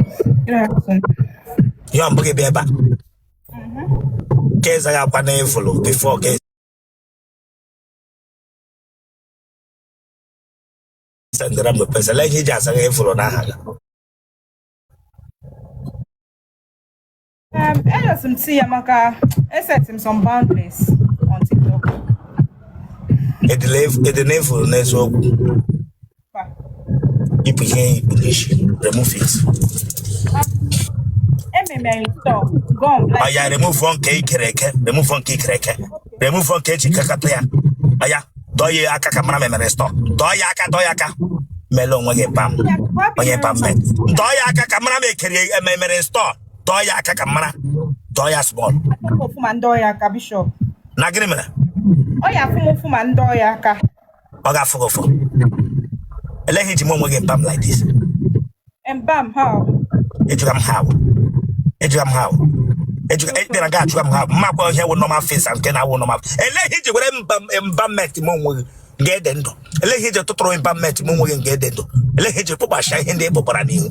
Good afternoon. Ihe mbụ gị bịa ebe a ka ị zaghị akwa na evulu before ka sendịra m pesa ihe iji azaghị evulu n'aha gị. Ejọsị m ti ya maka eset m some boundaries on TikTok. Ị dị na evulu n'eziokwu? Mba. Yipụ ihe i kpu n'isi, remove it. Ememe install gum like Ọya, remove nke i kere eke, remove nke i kere eke, remove nke eji kekata ya. Ọya, dọọ ya aka ka mara ma emere install. Dọọ ya aka, dọọ ya aka. Mele onwe gị pam onye pam me. Dọọ ya aka ka mara ma ekere eme emere install. Dọọ ya aka ka mara, dọọ ya small. Afụ m ụfụ ma m dọọ ya aka, Bishop. Na gịnị mere? Ọ ya afụ m ụfụ ma m dọọ ya aka. Ọ ga-afụ gị ụfụ? Elee ihe iji mee onwe gị mbam like this? Mbam how? Ejụga m how, ejụga m how, ejụga bịara ga achụga m how. Mmakwa ihe wụ normal face and nke na-awụ normal. Elee ihe iji were embalmment mee onwe gị nga ede ndụ? Elee ihe iji tụtụrụ embalmment mee onwe gị nga ede ndụ? Elee ihe iji kpụkpasịa ihe ndị ị kpụkpara n'ihu?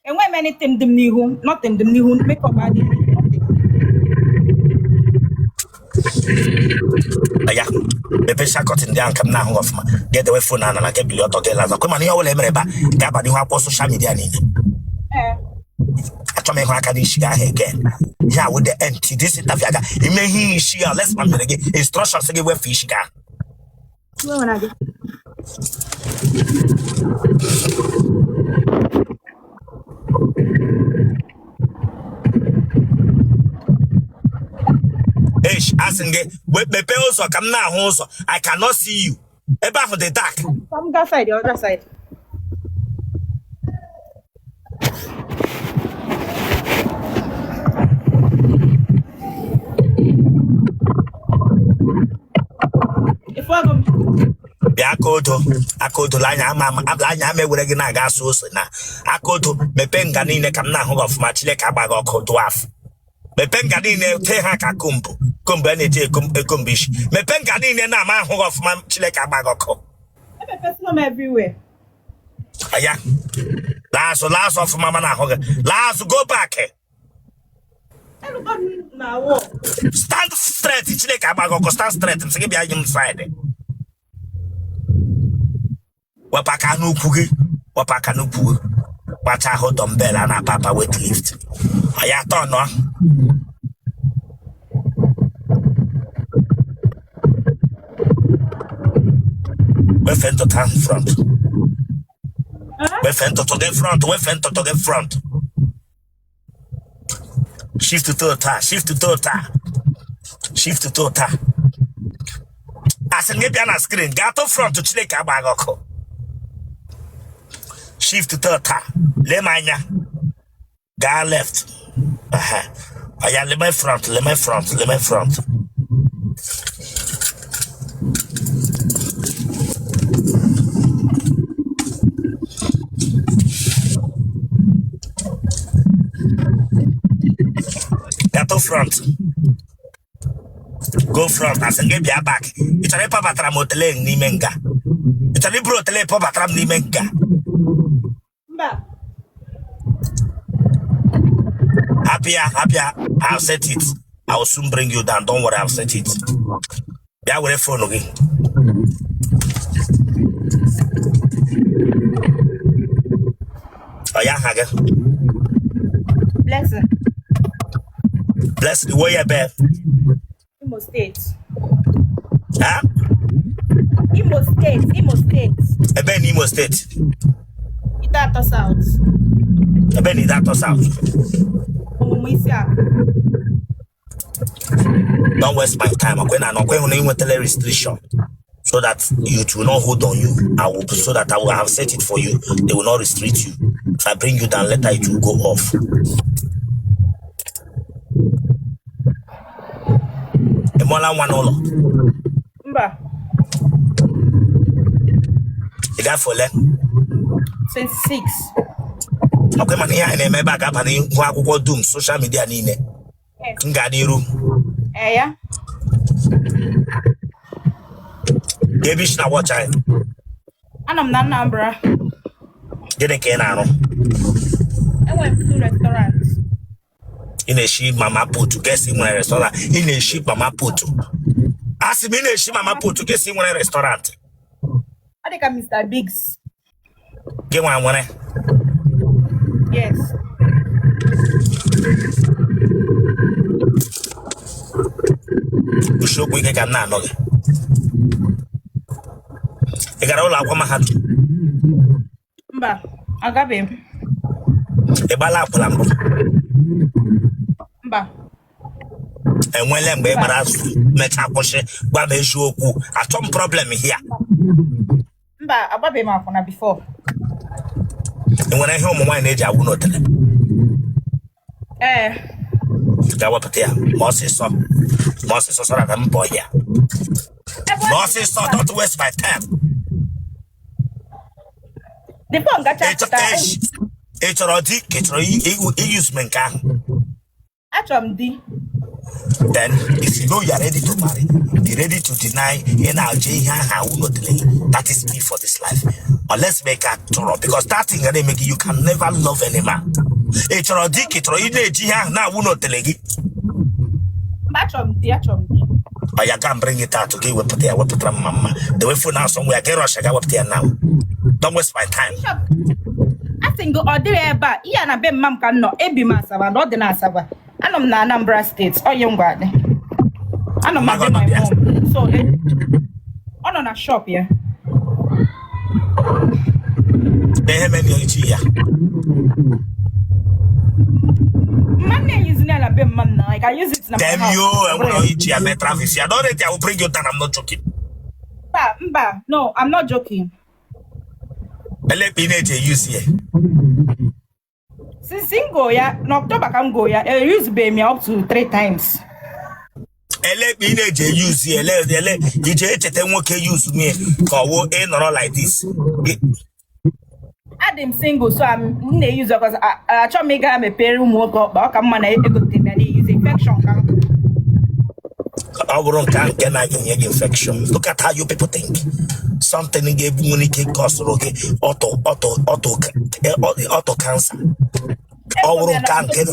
Enweghị m anything dị m n'ihu, nothing dị m n'ihu, makeup adịghị, nothing. Ya mepechaa curtain ndị ahụ ka m na-ahụ gị ọfụma. Ga-edewe phone a na gị bili ọtọ gị laza kwe, mana ihe ọbụla emere ebe a ga-aba n'ihu akwụkwọ social media niile. Ee. Achọ m ịhụ aka n'isi gị ahụ again. Ya wụ the end to this interview. Aga ime ihe isi ya unless ma mere gị instructions gị wefu isi gị ahụ. Eish, asị m gị mepee ụzọ ka m na-ahụ ụzọ. I cannot see you. Ebe ahụ dị dark. From that side, the other side. Bịa aka odo, aka odo anya ama ama abla anya ama ewere gị na-aga asụ ose na aka odo. Mepee nga niile ka m na-ahụ gị ọfụma. Chineke agba gị ọkụ dwarf. Mepee nga niile, tee ha ka comb, comb a na-eji ecomb isi. Mepee nga niile na ama ahụ gị ọfụma. Chineke agba gị ọkụ. Emepesịla m everywhere. Ya laa azụ, laa azụ ọfụma mana ahụ gị. Laa azụ, go back. Elugo m na wall. Stand straight. Chineke agba gị ọkụ. Stand straight. M sị gị bịa nye m side. Wepụ aka n'ukwu gị, wepụ aka n'ukwu gị. Kpacha ahụ dumbbell a na-apa apa, weight lift. Ya atọ nọ. Wefe ntụtụ ahụ front. Wefe ntụtụ gị front, wefe ntụtụ gị front. Shift to taa, shift to taa, shift to taa. Asị gị bịa na screen, gaa to front. Chineke agba gị ọkụ. Shift to taa. Lee m anya. Gaa left. Aha. Oya, leme front, leme front, leme front. Gaa to front, go front. Asị gị bịa back. Ị chọrọ ịpọbatara m otele n'ime nga? Ị chọrọ iburu otele pọbatara m n'ime nga? Mba. Hapụ ya, hapụ ya. I've set it. I will soon bring you down. Don't worry, I've set it. Bịa were phone gị. Ọ ya aha gị? Blessing. Blessing, iwe ya ebe? Imo State. Ha? Imo State, Imo State. Ebe na Imo State? Ideato South. Ebe na Ideato South? Ọmụmụ isi akụ. Don't waste my time. Ọkwe na ọkwe hụ na ị nwetala restriction so that it will not hold on you. I will so that I will have set it for you. They will not restrict you. If I bring you down later, it will go off. Ị mụọla nwa n'ụlọ? Mba. Ị gafee ole? 26. Ọkwa mana ihe anyị na-eme ebe a ga-aba n'ihu akwụkwọ dum, social media niile. M gaa n'iru? Ee ya. Ka ebe isi na watch anyị? Anọ m na Anambra. Gịnị ka ị na-arụ? Enwere m Ị na-eshi mama put gị sị nwere restaurant. Ị na-eshi mama put. Asị m ị na-eshi mama put gị sị nwere restaurant. Ọ dị ka Mr. Biggs. Gị nwa nwere. Yes. Kwusie okwu ike ka m na-anụ gị. Ị gara ụlọ akwụkwọ mahadum? Mba, agabeghị m. Ị gbala akwụna mbụ? Mba. Enwele mgbe ị gbara azụ mechaa kwụsị? Gwa m eziokwu, achọ m problem here. Mba, agbabeghị m akwụna before. Ị nwere ihe ụmụ nwaanyị na-eji awụ n'otele? Ee. Ga wepụta ya ma ọsịsọ ma ọsịsọ sọrọ ka m pụọ ya ma ọsịsọ. Don't waste my time. The phone gacha pụta. Ị chọrọ di ka ị chọrọ iyuzu m nke ahụ? Achọrọ m di. Then if you know you are ready to marry, be ready to deny ị na-eji ihe ahụ awụ n'otele. That is me for this life, unless make a chọrọ, because that thing ga na-eme gị, you can never love any man. Ị chọrọ di ka ị chọrọ ị na-eji ihe ahụ na-awụ n'otele gị? Mba, achọrọ m di, achọrọ m di. Oya, go and bring it out. Gị wepụta ya, wepụtara m mma. The way phone ahụ somewhere, gị rush ga wepụta ya now. Don't waste my time. Bishop, asị m gị ọ dịrị ebe a, ihe a na be mma m ka m nọ, ebi m Asaba na ọ dị na Asaba. Anọ m na Anambra steeti, ọ ihe ngwa dị. Anọ m na be my mom. So, ọ nọ na shop ya. Ihe mere echi ya. Mma na-eyuzi ya na be mma m na like I use it na my Damn house. you, enwere iji ya mee Travis. Ya don't ready, I will bring you down. I'm not joking. Mba, mba, no, I'm not joking. Ele ị na-eji eyuzi ya. Since m go ya, n'October ka m go ya, eyuzubeghị m ya up to 3 times. Ele ị na-eji eyuzi ya, ele ele iji echeta nwoke yuzu mie ka ọwụ ị nọrọ like this. Adị m single, so m na-eyuzu ya 'cause achọghị m ịga mepere ụmụ nwoke ọkpa. Ọ ka mma na egote m ya na-eyuzu infection ka m. Ọ bụrụ nke a nke na-enye gị infection. Look at how you people think. Something ga-ebu nwere ike kọsụrụ gị ọtọ ọtọ ọtọ ọtọ cancer. Ọ bụrụ nke a nke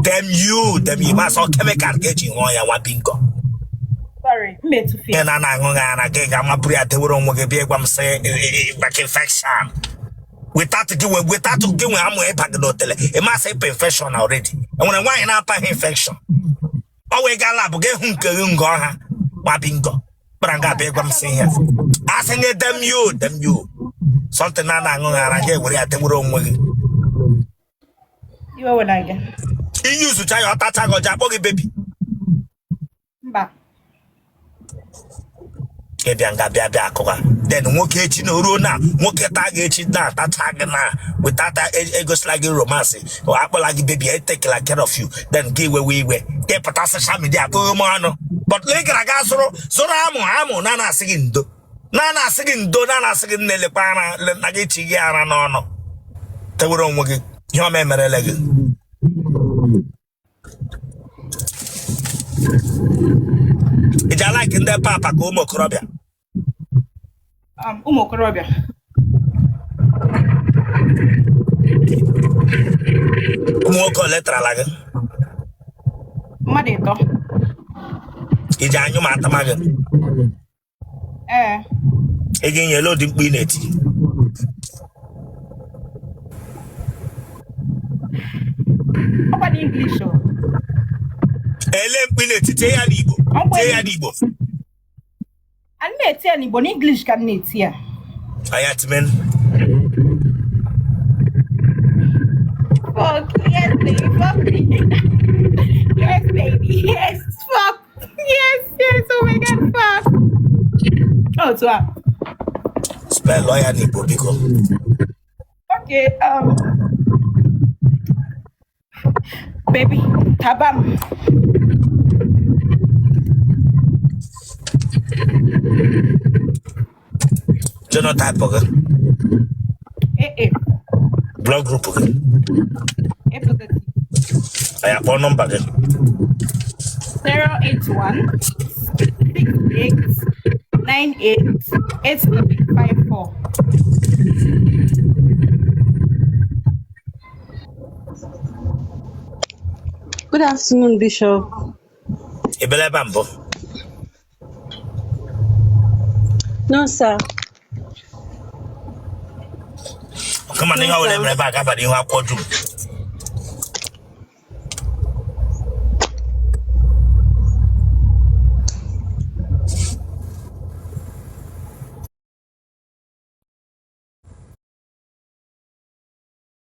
damn you, damn you, masọ chemical ka eji ṅụọ ya nwa bingo. Sorry, m etufe. Ị na na-aṅụ gị ara gị ga-amapụrụ ya dewere onwe gị bịa ịgwa m sị maka infection without gị nwe without gị nwe amụ ịba gị n'otele. Ị masị ịpa infection already. Enwere nwaanyị na-apaghị infection? Ọ wee gaa lab gị hụ nke gị ngọ ha nwa bingo kpara nga abịa ịgwa m sị ihe a sị gị damn you, damn you, something na na-aṅụ gị ara gị ewere ya dewere onwe gị. Iwe wena gị. Iyuzucha ya, ọ tacha gị ọja akpọ gị baby? Mba. Ị bịa nga bịa bịa akụga then nwoke echi na oruo na nwoke taa gị echi na atacha gị na without egosila gị romance, ọ akpọla gị baby, etekela care of you, then gị wewe iwe gị pụta social media tụọ m ọnụ. But ị gara ga zụrụ zụrụ amụ amụ na na-asị gị ndo, na na-asị gị ndo, na na-asị gị nne lekwa ara na gị chi gị ara n'ọnụ tewere onwe gị ihe ọma emerele gị. Ị ji alike ndị papa ka ụmụ okorobịa? Ụmụ okorobịa. Ụmụ nwoke ole tarala gị? Mmadụ ịtọ. Ị ji anyụ ma atama gị? Ee. Ị ga-enyele ụdị mkpu ị na-eti? Ọkwa na English o. Ele mkpu ị na-eti, tie ya n'Igbo, tie ya n'Igbo. Ana m eti ya n'Igbo, n'English ka m na-eti ya. Aya timen. Fuck, yes, baby, fuck me. Yes, baby, yes, fuck. Yes, yes, oh my God, fuck. Otu a. Spell ya n'Igbo, biko. Okay, baby, taba m. Genotype gị? AA. Blood group gị? A positive. Aya, kpọọ nọmba gị. 081 68 98 8354. Good afternoon, Bishop. Ị bịala ebe a mbụ? No, sir. Kama na No, ihe ọbụla sir. emere ebe a gaba n'ihu akwụkwọ dum.